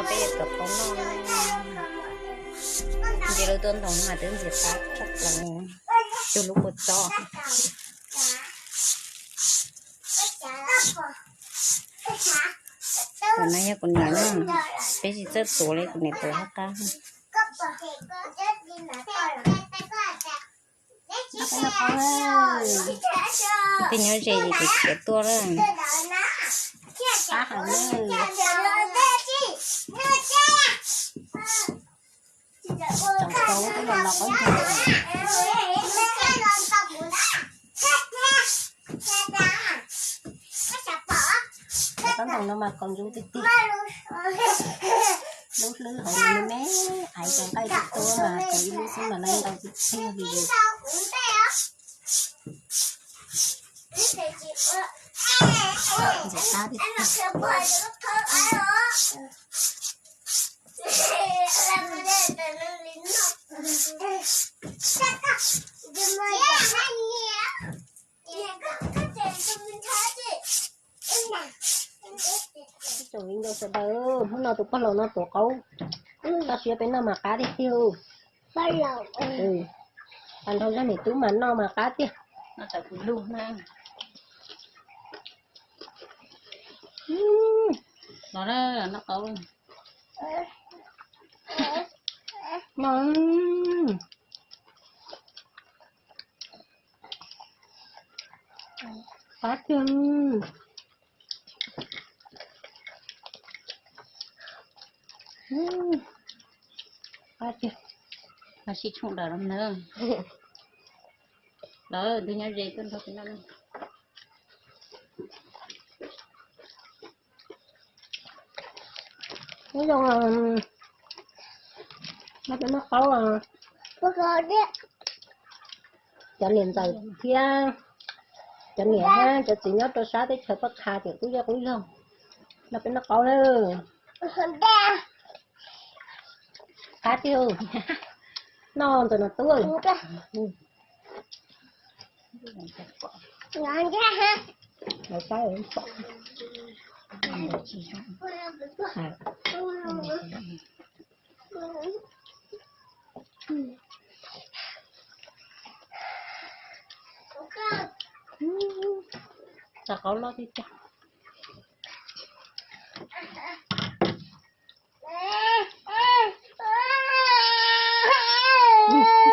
Peb yuav tuav qaub noj na. Ntsia lub tuaj ntoo mas twb ntxim qab tshaj plaws, cuag lub kua txob. Tus no yog kuv niam na, peb tsis txawj tuav li, kuv niam tuav qab qab. Tej nyob ze ces kuv khiav tuaj lawm. Cov taub ntoo no mas kaus ntsuv tiag tiag. Lub hlwb hauv no me me, aiv tau nqaij tsis tuab mas kaus ib lub xwb mas leej ntau tiag tiag li. Ntxim qab tiag tiag. Tsoom viv ncaus sawv daws, hnub no tus pog laus no tuav qaub, toj siab peb noj mas qab tiag tiag. Tag nrho zaj niam tub mas noj mas qab tiag. Qab tiag. Qab tiag. Mas sib tshooj dawm los na. Lawv twb nyob ze tuaj nrog peb noj. Nyob zoo, noj peb noj qaub. Cov niam ntxawm thiab cov niam thiab cov txiv nyob rau sab teb chaws Paj Qha ces qub zej qub zog, noj peb noj qaub na. Qab tiag, noj ntxawm no tub. Txav qaub loj tiag tiag.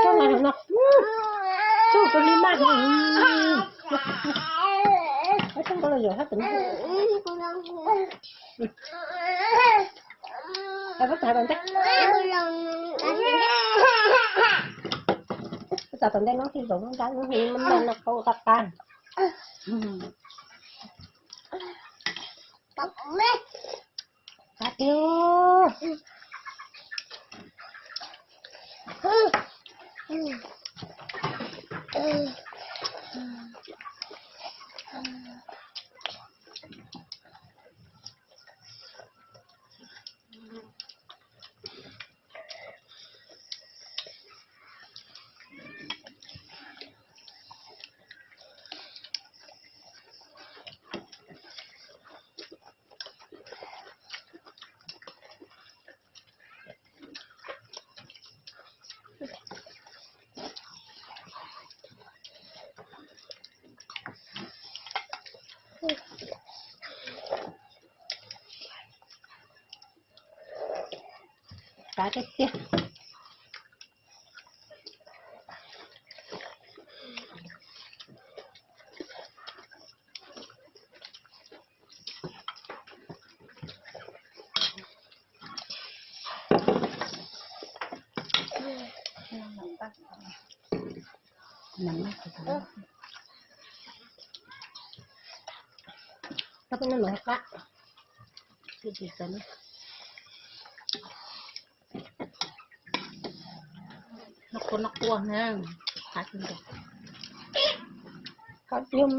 Txog li mas, txog li mas, txav tom ntej no thiaj zoo nrab, no qaub qab qab. Qab tiag. Qab tiag tiag. Qab, noj quaj noj quaj na, qab tiag. Qab tiag.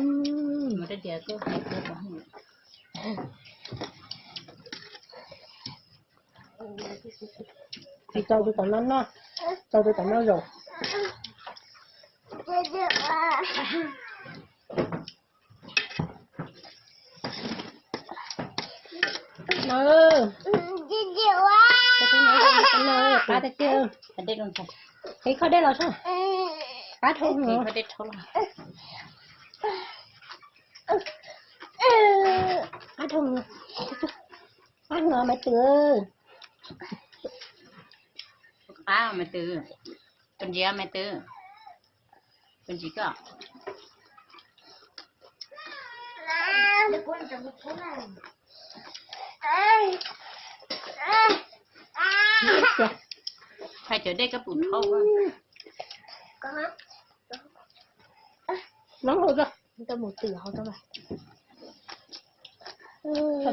Tsis tau tus tom no noj, tau tus tom no zaum. Qab tiag tiag. Qhib kho dej los soj. Qab dhau. Qab dhau. Qab no Maiv Twm. Qab Maiv Twm. Tus ntsia Maiv Twm. Tus ntsia koj. Hais cov dej koj pum dhau. Nov hau, tau mus twm hauv tau.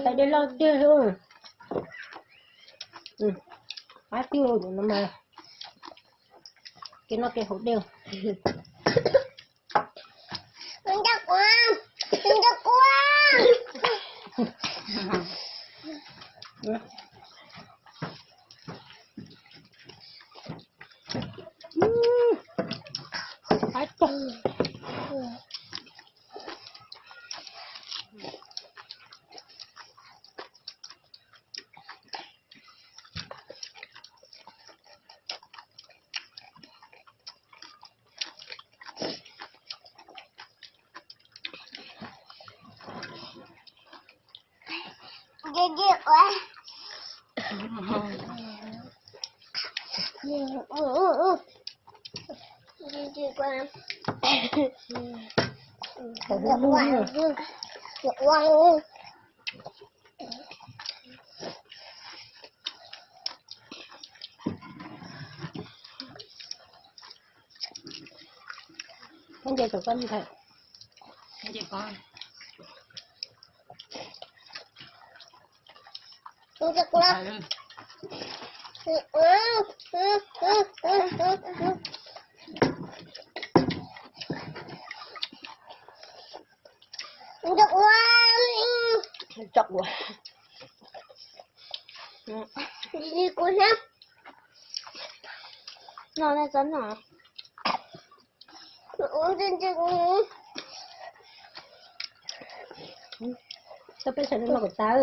Tais dej loj tiag. Qab tiag no mas. Kev noj kev haus dej. Koj ntsia saum koj nthaim. Tso ua. Li kuv hnab. No ne txob no. Tau peb sawv daws noj kom tas.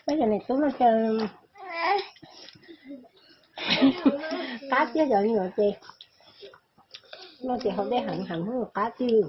Peb cov niam tub no ces qab tiag, cov nyuam ces no ces haus dej heev heev qab tiag.